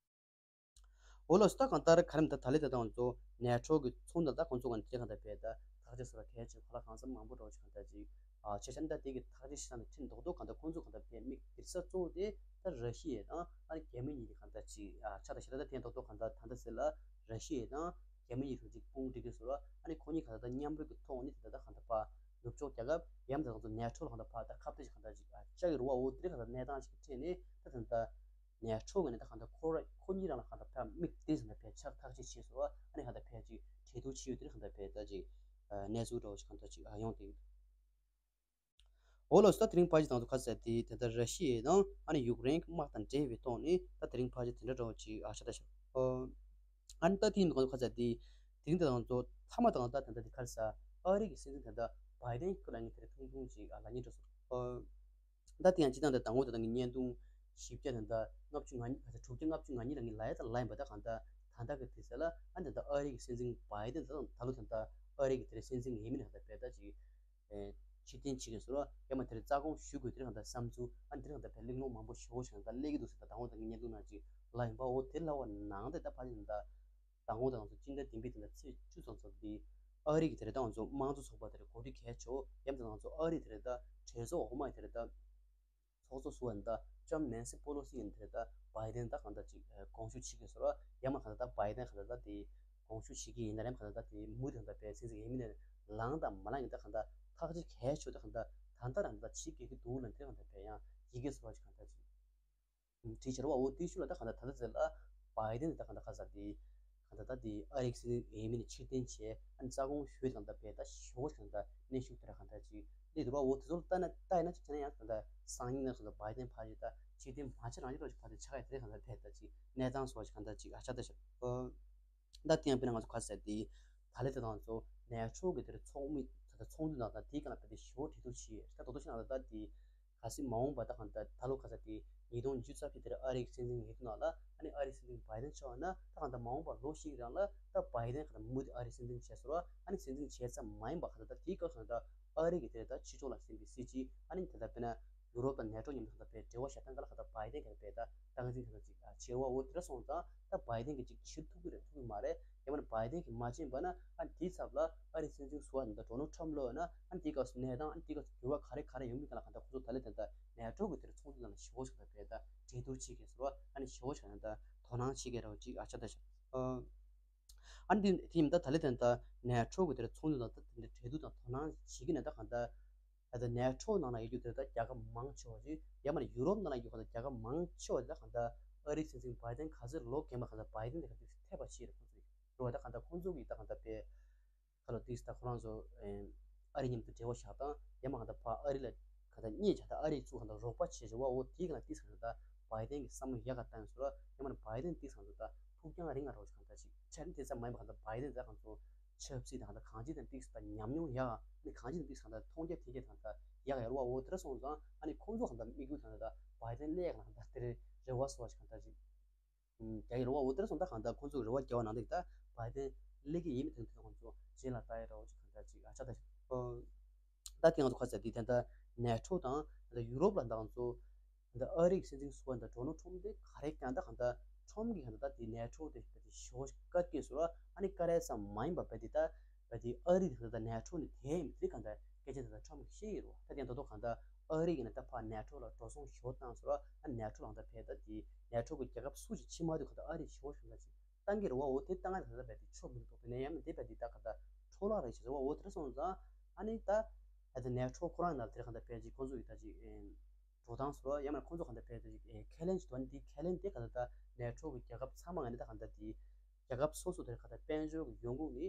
འོ་ལགས་སོ། ད་གང་ལྟར་ག་རེ་མིན་ད་ད་ལི་ད་ད་ང་ཚོ་ནེ་ཊོ་གི་ཚོགས་འདུ་ད་ཁོང་ཚོ་གང་དེ་གང་ལྟར་བས་ད་ཐག་གཅོད་ཟེར་བ་གལ་ཆེ་ག་ལ་གང་འཚམ་མང་པོ་འགྲོ་ཅིག་གང་ལྟར་ཅིག་ཨ་བྱས་ཤག་ད་དེ་གི་ཐག་གཅོད་བྱེད་སྟངས་དེ་ཁྲིམས་རྡོག་རྡོག་གང་ལྟར་ཁོང་ཚོ་གང་ལྟར་བས་དམིགས་འདིར་ས་གཙོ་བོ་དེ་ད་ར་ཤི་ཡ་དང་ཨ་ནི་རྒྱ་མི་གཉིས་ཀྱི་གང་ལྟར་ཅིག་ཨ་ཆ་ད་ཞེ་ད་ད་དེ་རྡོག་རྡོག་གང་ལྟར་ད་ལྟ་ཟེར་ལ་ར་ཤི་ཡ་དང་རྒྱ་མི་གཉིས་ཐོག་ཅིག་དཔུང་སྒྲིག་གི་ཟེར་བ་ཨ་ནི་ཁོ་གཉིས་གང་ལྟར་ད་མཉམ་རུབ་ཀྱི་ཐོག་ནས་དེ་ད་ད་གང་ལྟར་ཕར་ནུབ་ཕྱོགས་རྒྱལ་ཁབ་ཡང་ད་ང་ཚོ་ནེ་ཊོ་ལ་གང་ལྟར་ཕར་ད་ཁ་གཏད་ཅིག་གང་ལྟར་ཅིག་ཨ་བཅག་གི་རེད་བ། འོ་དེ་གང་ལྟར་གནས་སྟངས་ཅིག་གི་ཁྲོད་ནས་ད་ད་ད། ནེ་ཊོ་ངོས་ནས་ད་གང་ལྟར་ཁོ་ར་ཁོ་གཉིས་རང་ལ་གང་ལྟར་ཕར་དམིགས་ཏེ་ཟེར་ན་ཕར་ཕྱག་ཐག་ཆོད་བྱས་སོང་བ། ཨ་ནི་གང་ལྟར་ཕར་ཅིག་གྲོས་བསྡུར་བྱས་ཡོད་དེ་གང་ལྟར་ཕར་ད་ཅིག་གནས་ཚུལ་འདྲ་བོ་ཞིག་གང་ལྟར་ཅིག་ཡོང་དེ། འོ་ལགས་སོ། ད་དེ་རིང་ཕར་ཅིག་ད་ང་ཚོ་ག་ཟེར་དེ་ད་ལྟ་ར་ཤི་ཡ་དང་ཨ་ནི་ཡུཀ་རེན་གྱི་དམག་དང་འབྲེལ་བའི་ཐོག་ནས་ད་དེ་རིང་ཕར་ཅིག་དེ་འདྲ་འདྲ་བོ་ཅིག་ཨ་ཤ་ད་ཤ། ཨ་ནི་ད་དེ་ཡིན་ང་ཚོ་ག་ཟེར་དེ་དེ་རིང་ད་ང་ཚོ་མཐའ་མ་ད་ང་ད་ད་ད་དེ་ག་རེ་ཟེར་ཨ་རི་གི་སྲིད་འཛིན་ད་ད་བྷའི་ཌེན་སྐོར་ལ་ངས་དེ་རིང་ཐུང་ཐུང་ཅིག་ཨ་ལབ་སྙིང་འདོད་སོང་། ད་དེ་ཡང་སྤྱིར་བཏང་དེ་དང་པོ་དེ་དང་གི་བརྙན་ཐུང་བཞི་བརྒྱ་དང་ད་ལྔ་བཅུ་ང་གཉིས་ད་དྲུག་བརྒྱ་ལྔ་བཅུ་ང་གཉིས་ལ་ངས་ལབ་ཡ་ད་ལབ་ཡིན་པ། ད་གང་ལྟར་ད་ལྟ་གི་དུས་ཚོད་ལ་ཨ་ནི་ད་ལྟ་ཨ་རི་གི་སྲིད་འཛིན་བྷའི་ཌེན་ད་ད་ལོ་ད་ལྟ་ཨ་རི་གི་དེ་རིང་སྲིད་འཛིན་ངེས་མིན་ད་ལྟ་བས་ད་ཅིག་ཕྱིར་འཐེན་བྱེད་ཀྱི་ཟེར་བ་ཡང་མ་དེ་རིང་རྩ་དགོངས་ཞུ་དགོས་དེ་རིང་ད་ལྟ་བསམ་ཚུལ་ཨ་ནི་དེ་རིང་ད་ལྟ་བས་གླེང་སློང་མང་པོ་ཞེ་པོ་ཞིག་ད་ལྟ་སླེབས་ཀྱི་འདུག་ཟེར། ད་དང་པོ་ད་གི་བརྙན་ཐུང་ནང་ཅིག་ལབ་ཡིན་པའོ། དེ་ལབ་པ་ནང་དེ་ད་ཕ་ཅིག་ད་ལྟ། དང་པོ་དང་ཚོ་སྤྱི་ཟླ་བདུན་པའི་དེ་འདྲ་ཚེས་བཅུ་ཙམ་ཙམ་དེ་ཨ་རི་གི་དེ་རེད་ད་ང་ཚོ་དམངས་གཙོ་ཚོགས་པ་དེ་རེད་གོ་སྒྲིག་གལ་ཆེ་བོ་ཡང་དེ་ང་ཚོ་ཨ་རི་དེ་རེད་ད་གྲོས་ཚོགས་འོག་མ་དེ་རེད་ད་ཚོགས་གཙོ་ཟུར་པ་ད་ལྕམ་ནན་སི་པོ་ལོ་སི་ཡིན་དེ་རེད་ད་བྷའི་ཌེན་ད་གང་ལྟར་ཅིག་དགོངས་ཞུ་བྱེད་ཀྱི་ཟེར་བ་ཡང་མ་གང་ལྟར་ད་བྷའི་ཌེན་གང་ལྟར་ད་དེ་དགོངས་ཞུ་བྱེད་ཀྱི་ཡིན་ན་རེད་གང་ལྟར་ད་དེ་མུ་དེ་གང་ལྟར་བས་སེམས་སེ་ཡིན་མིན་ནས་ལངས་དང་མ་ལངས་ཡིན་ད་གང་ལྟར་ཐག་གཅོད་གལ་ཆེ་བོ་ད་གང་ལྟར་ད་ལྟ་རང་ད་བྱེད་དགོས་ཀྱི་འདུག་ལབ་དེ་གང་ལྟར་བས་ཡང་ཡི་གེ་ཟེར་བ་ཅིག་གང་ལྟར་ཅིག་བྲིས་བྱས་རེད་བ། འོ་དེའི་ཤུལ་ལ་ད་གང་ལྟར་ད་ལྟ་ཟེར་ལ་བྷའི་ཌེན་ད་གང་ལྟར་ག་ཟེར་དེ་གང་ལྟར་ད་དེ་ཨ་རི་གི་སྲིད་འཛིན་ངེས་མིན་ནས་ཕྱིར་འཐེན་བྱས་ཨ་ནི་རྩ་དགོངས་ཞུས་གང་ལྟར་བས་ད་ཞེ་པོ་གང་ལྟར་གནོན་ཤུགས་དེ་འདྲ་གང་ལྟར་ཅིག་སླེབས་འདུག་ར། འོ་དེ་ཚོ་ལ་ལྟ་ན་ལྟ་ཡིན་ན་ཅིག་བྱས་ན་ཡང་གང་ལྟར་སང་ཉིན་ནས་གང་ལྟར་བྷའི་ཌེན་ཕར་ཅིག་ད་ཕྱིར་འཐེན་མ་བྱས་རང་ཅིག་རོགས་ཅིག་ཕར་ཅིག་ཆགས་ཡ་དེ་གང་ལྟར་བས་ད་ཅིག་གནས་སྟངས་སོགས་ཅིག་གང་ལྟར་ཅིག་ཨ་ཆགས་ད་ཤག་ད་དེ་ཡང་དཔེར་ན་ང་ཚོ་ག་ཟེར་དེ་ད་ལས་དེ་དང་ཚོ་ནེ་ཊོ་གི་དེར་ཚོགས་མི་ད་ལྟ་ཚོགས་འདུ་ནང་དང་དེའི་སྒང་ལ་བས་ད་ཞེ་པོ་གྲོས་བསྡུར་བྱས་ད་རྡོག་རྡོག་ཤིག་ནང་ད་ད་དེ། གལ་སྲིད་མ་འོངས་པ་ད་གང་ལྟར་ད་ལོ་ག་ས་དེ་ཉིས་སྟོང་ཉི་ཤུ་རྩ་བཞི་དེར་ཨ་རིའི་སྲིད་འཛིན་ངེས་དོན་ནང་ལ་ཨ་ནི་ཨ་རིའི་སྲིད་འཛིན་བྷའི་ཌེན་ཆགས་ཡོད་ན་ད་གང་ལྟར་མ་འོངས་པ་ལོ་ཞིག་རིང་ལ་ད་བྷའི་ཌེན་གང་ལྟར་མུ་མཐུད་ཨ་རིའི་སྲིད་འཛིན་བྱས་སོང་ར། ཨ་ནི་སྲིད་འཛིན་བྱས་ཙམ་མ་ཡིན་པ་གང་ལྟར་ད་དེའི་སྐབས་སུ་ད་ཨ་རི་གི་དེར་ད་ཕྱི་ཕྱོགས་ལ་སེམས་པའི་སྲིད་ཇུས་ཨ་ནི་དེ་ལྟར་དཔེར་ན་ཡུ་རོབ་དང་ནེ་ཊོ་མཉམ་དུ་གང་ལྟར་བས་འབྲེལ་བ་བྱ་སྟངས་སྒང་ལ་གང་ལྟར་བྷའི་ཌེན་གང་ལྟར་བས་ད་སྟངས་འཛིན་གང་ལྟར་ཅིག་བྱས་པ་འོ་དེ་འདྲ་སོང་ཙང་ད་བྷའི་ཌེན་གྱིས་ཅིག་བྱེད་ཐུབ་ཀྱི་རེད་ཐུབ་ཀྱི་མ་རེད། ཡང་མིན་ན་བྷའི་ཌེན་གྱིས་མ་བྱས་པ་ན་ཨ་ནི་དེའི་ཚབ་ལ་ཨ་རིའི་སྲིད་འཛིན་ཟུར་པ་ད་ལྟ་ཌོ་ནལ་ཊམ་ལོག་ཡོད་ན་ཨ་ནི་དེའི་སྐབས་སུ་གནས་སྟངས་ཨ་ནི་དེའི་སྐབས་སུ་འགྱུར་བ་ག་རེ་ག་རེ་ཡོང་གི་གང་ལ་གང་ལྟར་ཁོ་ཚོ་ད་ལས་ད་ལྟ་ནེ་ཊོ་གི་དེར་ཚོགས་འདུ་ནང་ལ་ཞེ་པོ་ཞིག་ད་བས་ད་གྲོས་བསྡུར་བྱེད་མཁན་ཟུར་པ་ཨ་ནི་ཞེ་པོ་ཞིག་ད་ལྟ་དོ་སྣང་བྱེད་མཁན་ར་བ་ཅིག་ཨ་ཆགས་ད་ཤག་ཨ་ ཨ་ནི་དེ་དེ་ཡིན་ད་ད་ལེ་དེ་ད་ནེ་ཊོ་གི་དེར་ཚོགས་འདུ་དང་ད་དེ་འདྲ་གྲོས་བསྡུར་དང་དོ་སྣང་བྱེད་ཀྱི་ནས་ད་གང་ལྟར་ད་ནེ་ཊོ་ནང་ལ་ཡོད་རྒྱུ་དེར་ད་རྒྱལ་ཁབ་མང་ཆེ་བ་ཅིག་ཡང་མིན་ན་ཡུ་རོབ་ནང་ལ་ཡོད་གང་ལྟར་རྒྱལ་ཁབ་མང་ཆེ་བ་ད་གང་ལྟར་ཨ་རིའི་སྲིད་འཛིན་བྷའི་ཌེན་ག་ཚོད་ལོ་རྒན་པ་གང་ལྟར་བྷའི་ཌེན་དེ་ག་དུས་འཐད་པ་ཞིག་རེད། ཁོང་ཚོས་རེད་བ། ད་གང་ལྟར་ཁོང་ཚོ་གིས་ད་གང་ལྟར་པའི་ཁ་ལོ་ཏིས་ད་ཁོ་རང་ཚོ་ཨ་རི་མཉམ་དུ་འབྲེལ་བ་བཞག་དང་ཡང་མ་གང་ལྟར་ཕ་ཨ་རི་ལ་གང་ལྟར་རྙེད་བྱ་ད་ཨ་རི་ཚུགས་གང་ལྟར་རོགས་པ་བྱེད་བྱ་བ་འོ་དེའི་གང་ལ་ཏིས་གང་ལྟར་བྷའི་ཌེན་གྱི་བསམ་བློ་ཡག་ག་བཏང་སོང་ར། ཡང་མ་ནི་བྷའི་ཌེན་ཏིས་གང་ལྟར་ད་ཕུགས་རྒྱང་རིང་ང་རོགས་གང་ལྟར་ཅིག་ཆ་ནི་དེ་ཙམ་མ་ཡིན་པ་གང་ལྟར་བྷའི་ཌེན་ད་གང་ཚོ་ཆབ་སྲིད་དང་གང་ལྟར་གང་ཅི་དང་ཏིས་ད་ཉམས་མྱོང་ཡག་ནི་གང་ཅི་དང་ཏིས་གང་ལྟར་མཐོང་རྒྱ་དེ་རྒྱ་གང་ལྟར་ཡག་ཡོད་ར་བ། འོ་དེ་འདྲ་སོང་ཙང་ཨ་ནི་ཁོང་ཚོ་གང་ལྟར་དམིགས་ཡུལ་གང་ལྟར་ད་བྷའི་ཌེན་སླེབས་གང་ལྟར་དེ་རེ་བ་སོགས་ཅིག་གང་ལྟར་ཅིག་རྒྱ་ཡིན་རེད་བ། འོ་དེར་སོང་ད་གང་ལྟར་ཁོང་ཚོས་རེ་བ་རྒྱག་པ་ནང་བཞིན་ད་བྷའི་ཌེན་སླེབས་ཀྱི་ཡིན་མིན་དེ་དེ་ཁོང་ཚོ་རྗེས་ལ་ལྟ་ཡ་རེད་བ། ཅིག་གང་ལྟར་ཅིག་ཨ་ཆ་ད་ཅིག་ཨོ། ད་དེ་ང་ཚོ་ཁ་ཟེར་དེ་ད་ལྟ་ནེ་ཊོ་དང་ད་ཡུ་རོབ་ལ་ད་ང་ཚོ་ད་ཨ་རིའི་སྲིད་འཛིན་ཟུར་པ་ད་ཌོ་ནལ་ཊམ་དེ་ག་རེ་ཀྱང་ད་གང་ལྟར་ཊམ་གིས་གང་ལྟར་ད་དེ་ནེ་ཊོ་དེ་ད་དེ་ཞོ་བཀའ་སྐད་ཟུར་ཨ་ནི་ཀ་རེ་ཙམ་མ་ཡིན་པ་བས་དེ་ད་བས་དེ་ཨ་རི་དེ་ད་ནེ་ཊོ་ནས་དེ་ཡིན་དེ་གང་ལྟར་སྐད་ཆ་དེ་ད་ཊམ་གིས་བཤད་ཡོད་རེད་བ། ད་དེ་ད་དོ་གང་ལྟར་ཨ་རི་ཡིན་ན་ད་ཕར་ནེ་ཊོ་ལ་འགྲོ་སོང་ཞོ་བཏང་ཟུར་ཨ་ནི་ནེ་ཊོ་ལ་གང་ལྟར་བས་ད་དེ་ནེ་ཊོ་གི་རྒྱལ་ཁབ་སུ་ཞིག་ཕྱི་མ་དུས་གང་ལྟར་ཨ་རི་ཞོ་ཞོ་ད་ཅིག་བཏང་གི་རེད་བ། འོ་དེ་བཏང་ཡ་དེ་ག་ད་བས་དེ་ཆོ་མི་འདུག་དེ་ནས་ཡང་མི་དེ་བས་དེ་ད་ག་ད་འཕྲོ་བརླག་རེད་ཟེར་བ། འོ་དེ་འདྲ་སོང་ཙང་ཨ་ནི་ད་ཨ་ད་ནེ་ཊོ་ཁོ་རང་ནང་དེར་ག་ད་བས་ཅིག་ཁོང་ཚོ་གི་ད་ཅིག་འགྲོ་སྟངས་སོ་ཡང་མིན་ཁོང་ཚོ་ག་ད་བས་ད་ཅིག་ཁས་ལེན་ཅིག་འདུག་ཨ་ནི་དེ་ཁས་ལེན་དེ་ག་ད་ད་ནེ་ཊོ་གི་རྒྱལ་ཁབ་ཚང་མ་ཨ་ནི་ད་ག་ད་དེ་རྒྱལ་ཁབ་སོ་སོ་དེར་ག་ད་དཔལ་འབྱོར་གི་ཡོང་ཁུངས་ནི་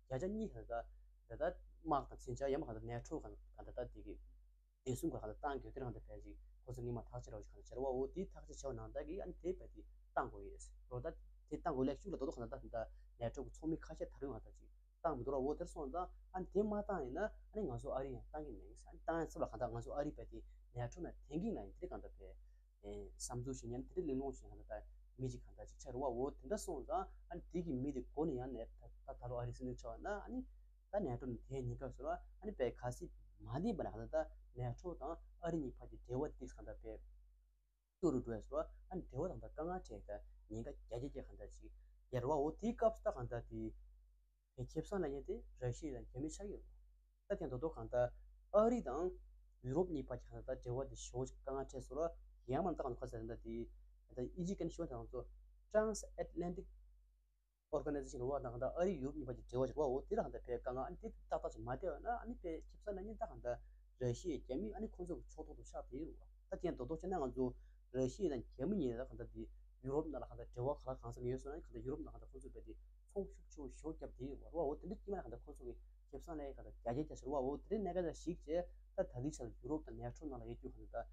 བརྒྱ་ཆ་གཉིས་ག་ད་ད་ད་དམག་དང་མཚོན་ཆ་ཡང་མིན་ག་ད་ནེ་ཊོ་ག་ད་ད་དེ་གི་བདེ་སྲུང་གི་གང་ལྟར་བཏང་རྒྱུ་དེ་རང་དེ་ཕལ་ཆེར་ཁོ་ཚོ་སྔོན་མ་ཐག་གཅོད་རོགས་ཞིག་གང་ལྟར་བྱས་རེད་བ། འོ་དེའི་ཐག་གཅོད་བྱས་པ་ནང་ལྟར་གྱི་ཨ་ནི་དེ་བས་དེ་བཏང་དགོས་ཡོད་རེད་རོ། ད་དེ་བཏང་དགོས་ལེགས་ཤུགས་ལ་དོ་དོ་གང་ལྟར་ད་ནེ་ཊོ་གི་ཚོགས་མི་ཁ་ཤས་ད་རུང་ཡང་ད་ཅིག་བཏང་མི་འདུག་ར། འོ་དེར་སོང་ཙང་ཨ་ནི་དེ་མ་བཏང་ཡིན་ན་ཨ་ནི་ང་ཚོ་ཨ་རི་ཡང་བཏང་གི་མེད་ཡིན་ཨ་ནི་བཏང་ཡང་ཚབ་ལ་གང་ལྟར་ང་ཚོ་ཨ་རི་བས་དེ་ནེ་ཊོ་ནང་འཐེན་གི་ན་ཡིན་དེ་གང་ལྟར་བས་བསམ་ཚུལ་ཞིག་ཉན་དེ་གླེང་སློང་ཞིག་གང་ལྟར་ད་མི་ཅིག་གང་ལྟར་ཅིག་ཆགས་རེད་བ། འོ་དེ་འདྲ་སོང་ཙང་ཨ་ནི་དེ་གི་མི་དེ་མགོ་ནས་ཡང་ནས་ད་ད་ད་ལོ་ཨ་རི་སྲིད་འཛིན་ཆགས་ན་ཨ་ནི། ད་ནེ་ཊོ་ནས་དེའི་ཉེན་ཁ་བཟོ་བ་ཨ་ནི་པའི་ག་སྲིད་མ་བདེན་པ་ན་གང་ལྟར་ད་ནེ་ཊོ་དང་ཨ་རི་གཉིས་བར་གྱི་འབྲེལ་བ་ཏིག་གང་ལྟར་པའི་སྐྱོ་རུ་འགྲོ་བ་བཟོ་བ་ཨ་ནི་འབྲེལ་བ་དང་ད་དཀའ་ངལ་འཕྲད་ད་ཉེན་ཁ་རྒྱ་རྒྱ་རྒྱ་གང་ལྟར་ཅིག་ཡར་བ། འོ་དེའི་སྐབས་སུ་ད་གང་ལྟར་དེ་པའི་ཁེ་བཟང་ལེན་མཁན་དེ་ར་ཤི་ཡ་དང་རྒྱ་མི་ཆགས་ཡོད། ད་དེ་མདོ་ཐོག་གང་ལྟར་ཨ་རི་དང་ཡུ་རོབ་གཉིས་བར་གྱི་གང་ལྟར་ད་འབྲེལ་བ་དེ་ཞེ་པོ་ཅིག་དཀའ་ངལ་འཕྲད་སོང་ར། ཡང་མ་ད་གང་ལྟར་ཁ་ཟེར་ད་དེ་ད་ཨི་ཇི་ཀན་ཤོ་དང་ཚོ་Trans Atlantic Organization་རེད་བ། ད་གང་ལྟར་ཨ་རི་ཡུ་རོབ་གཉིས་བར་གྱི་འབྲེལ་བ་ཞིག་རེད་བ། འོ་དེ་ལ་གང་ལྟར་ཕལ་དཀའ་ངལ་ཨ་ནི་དེ་ཏག་ཏག་ཅིག་མ་བསྡད་པ་ན་ཨ་ནི་ཕལ་ཁེ་བཟང་ལེན་མཁན་ད་གང་ལྟར་ར་ཤི་ཡ་རྒྱ་མི་ཨ་ནི་ཁོང་ཚོ་གི་ཕྱོགས་གཏོགས་དུ་ཆགས་བསྡད་ཡོད་རེད་བ། ད་དེ་ཡང་མདོ་ཐོག་བྱས་ན་ང་ཚོ་ར་ཤི་ཡ་དང་རྒྱ་མི་གཉིས་ད་གང་ལྟར་དེ་ཡུ་རོབ་ནང་ལ་གང་ལྟར་འབྲེལ་བ་ག་ལ་གང་འཚམ་ཡོད་སོང་ན་གང་ལྟར་ཡུ་རོབ་ནང་གང་ལྟར་ཁོང་ཚོ་རྦད་དེ་ཚོང་ཤུགས་ཆེ་བོ་ཞེ་པོ་བརྒྱབ་བསྡད་ཡོད་རེད་བ། འོ་དེ་འདྲ་དཀྱིལ་མ་ལ་གང་ལྟར་ཁོང་ཚོ་གི་ཁེ་བཟང་ལེན་གང་ལྟར་རྒྱ་རྒྱ་རྒྱ་ཞིག་རེད་བ། འོ་དེ་འདྲའི་གནད་འགག་ལ་གཞིགས་བྱས་ད་ད་ལྟའི་ཆར་ཡུ་རོབ་དང་ནེ་ཊོ་ནང་ལ་ཡོད་རྒྱུ་གང་ལྟར་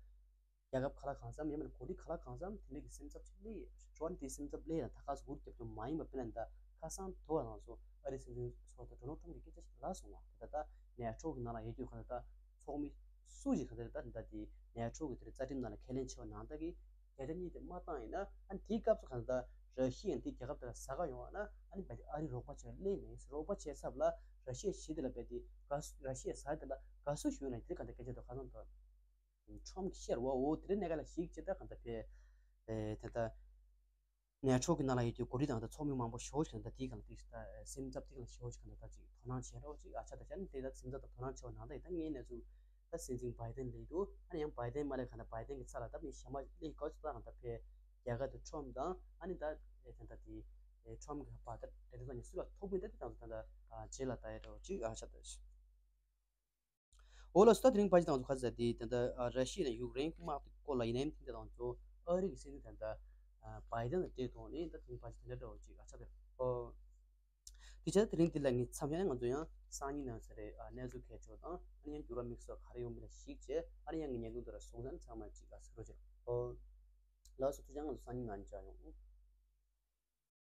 རྒྱལ་ཁབ་ག་ལ་གང་འཚམ་ཡང་མིན་ན་འགོ་ཁྲིད་ག་ལ་གང་འཚམ་དེ་འདྲ་གི་སེམས་འཚབ་ཅིག་སླེབས་ཡོད་རེད་བ། དེ་སེམས་འཚབ་སླེབས་ཡང་ད་ག་སོ་འུར་རྒྱབ་རྒྱུ་མ་ཡིན་པ་དཔེར་ན་ད་ཁ་སང་དོ་བ་ང་ཚོ་ཨ་རི་སྲིད་འཛིན་ཚོ་ད་ཌོ་ནལ་ཊམ་གྱི་སྐད་ཆ་ཞིག་ལབ་སོང་བ། ད་ད་ནེ་ཊོ་གི་ནང་ལ་ཡོད་རྒྱུ་གང་ལྟར་ད་ཚོགས་མི་སུ་ཞིག་གང་ལྟར་ད་ད་དེ་ནེ་ཊོ་གི་དེ་རྩ་ཁྲིམས་ནང་ལ་ཁས་ལེན་བྱས་པ་ནང་ལྟར་གི་རྒྱ་ཆ་གཉིས་དེ་མ་བཏང་ཡིན་ན་ཨ་ནི་དེའི་སྐབས་སུ་གང་ལྟར་ར་ཤི་ཡ་དེ་རྒྱལ་ཁབ་དེ་ལ་ཟ་ག་ཡོང་བ་ན་ཨ་ནི་བས་ཨ་རི་རོགས་པ་བྱས་སླེབས་མེད། རོགས་པ་བྱས་ཚབ་ལ་ར་ཤི་ཡ་ཞི་དེ་ལ་བས་དེ་ག་ར་ཤི་ཡ་ཟ་དེ་ལ་དགའ་བསུ་ཞུ་ཡོད་ན་དེ་གང་ལྟར་སྐད་ཆ་དེ་ག་ཚང་དུ། ཊམ་གྱིས་བཤད་རེད་བ། འོ་དེ་འདྲའི་གནད་འགག་ལ་གཞིགས་བྱས་ད་གང་ལྟར་ཕལ་ཨེ་ད་ལྟ་ནེ་ཊོ་གི་ནང་ལ་ཡོད་རྒྱུ་འགོ་ཁྲིད་དང་ད་ཚོགས་མི་མང་པོ་ཞེ་པོ་ཞིག་ད་དེའི་སྒང་ལ་དེ་ད་སེམས་འཚབ་དེ་ག་ལ་ཞེ་པོ་ཞིག་གང་ལྟར་ད་ཅིག་དོ་སྣང་བྱས་རོགས་ཅིག་ཨ་ཆ་ད་ཆ་ནི་དེ་ད་སེམས་འཚབ་དང་དོ་སྣང་བྱས་པ་ནང་ད་ཡིན་ད་ངའི་གནས་ཚུལ་ད་སྲིད་འཛིན་བྷའི་ཌེན་སླེབས་འདུག་ཨ་ནི་ཡང་བྷའི་ཌེན་མ་སླེབས་གང་ལྟར་བྷའི་ཌེན་གྱི་རྩ་ལ་ད་མི་གཞན་མ་སླེབས་དགོས་ཚོད་ད་གང་ལྟར་ཕལ་རྒྱ་གར་དུ་ཊམ་དང་ཨ་ནི་ད་ཨེ་ད་ད་དེ་ཨེ་ཊམ་གི་བར་ད་དེ་ད་ད་ནི་སུ་ལ་ཐུག་མིན་ད་དེ་ད་ད་ད་རྗེས་ལ་ད་ཡ་རོགས་ཅིག་ཨ་ཆ་ད། འོ་ལགས་སོ། ད་དེ་རིང་ཕལ་ཆེར་ང་ཚོ་ཁ་ཟས་དེ་ད་ལྟ་ཨ་ར་ཤི་ཡ་དང་ཡུཀ་རེན་དམག་དེ་སྐོར་ལ་ཡིན་ནའི་དེ་འདྲ་ང་ཚོ་ཨ་རི་གི་སྲིད་འཛིན་ད་ལྟ་ཨ་བྷའི་ཌེན་དང་འབྲེལ་ཐོག་ནས་ད་དེ་རིང་ཕལ་ཆེར་དེ་འདྲ་འདྲ་བོ་ཅིག་ཨ་ཆ་དེ་ཨོ། དེ་ཆ་དེ་རིང་འདི་ལ་ངས་མཚམས་བཞག་ནས་ང་ཚོ་ཡང་སང་ཉིན་གནངས་ཚེ་རེ་ཨ་གནས་ཚུལ་གལ་ཆེ་བ་དང་ཨ་ནི་ཡང་འགྱུར་བ་དམིགས་བསལ་ག་རེ་ཡོང་མིན་ལ་གཞིགས་བྱས་ཨ་ནི་ཡང་ངའི་བརྙན་ཐུང་འདི་ལ་གཟིགས་གནང་ཚང་མ་ཅིག་ཨ་གཟིགས་རོགས་བྱེད་ཨོ། ལགས་སོ། ཐུགས་རྗེ་ཆེ། ང་ཚོ་སང་ཉིན་ནང་མཇལ་ཡོང་།